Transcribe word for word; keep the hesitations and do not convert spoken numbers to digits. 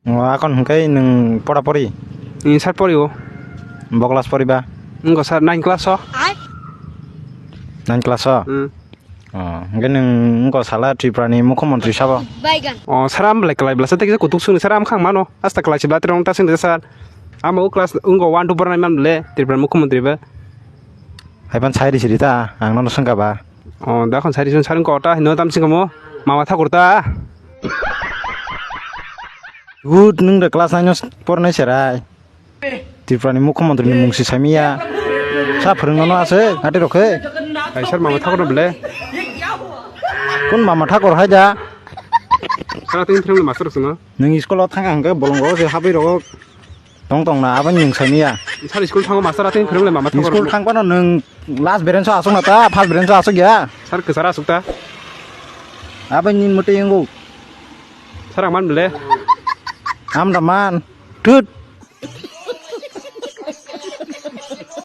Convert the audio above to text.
O, akon hwnkhe nwng pora pori? Nwng sir pori o. Bo class poriba? Wngkha sir nine class o. Nine class o? Hmm. O, hwnkhe nwng wngkha sala Tripura ni mukhyamantri sabo? O, sir, am belai kwlai bwlasa tei kisa kutuk swngni sir, am khang mano. Asta kwlai si bwla tirong ta swngni sir. Amo o class wngkha one two pora nai man bwle Tripura ni mukhyamantri ba. Haipan sai risi rita, ang nono swngkha ba. O, da khon sari sun sarung kota hino tam singkamo. Mama thakur ta. Good, nwng da class nine o pornai serai. Tripura ni mukhyamantri ni mung si saimiya. Sa phwrwngno no ase, ngati rokhe. Ai sir, mama thakur no bele. Kun mama thakur hai da? Sir, ating phwrwng master sino. Nwng school o thang ang ke bolong go se habai rogo. Tong tong na, aboni nwng saimiya. Sir, school thango master ating phwrwng le mama thakur. School thang pano nwng last bench o asuk na ta, first bench o asuk ya. Sir, kwchara asuk ta. Aboni mwtwi wngo. Sir, ang man bele. Am da man. Thut.